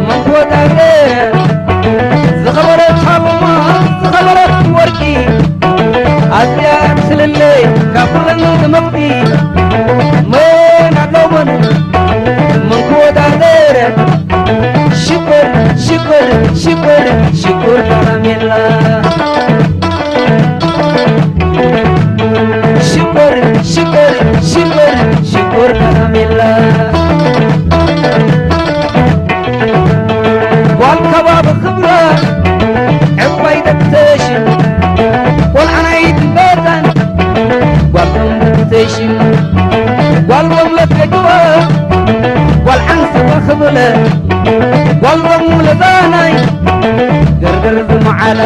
መንጎዳገ ዝኸበረት ሃብማ ዝኸበረት ወርቂ ኣዝያ ትስልለይ ካብ ኩለን ትምቕቲ መን ኣለውን መንጎዳገ ሽኮር ሽኮር ሽኮር ሽኮር ከረሜላ ሽኮር ሽኮር ሽኮር ሽኮር ከረሜላ ጓል ከባቢ ክብራ ዕባይ ደተሽም ቆልዓ ናይ ድንበርታን ጓል ቶም ደተሽም ጓል ሎም ለተጅዋ ጓል ዓንሰባ ክብለ ጓል ሎም ለዛናይ ገርገር ዝመዓላ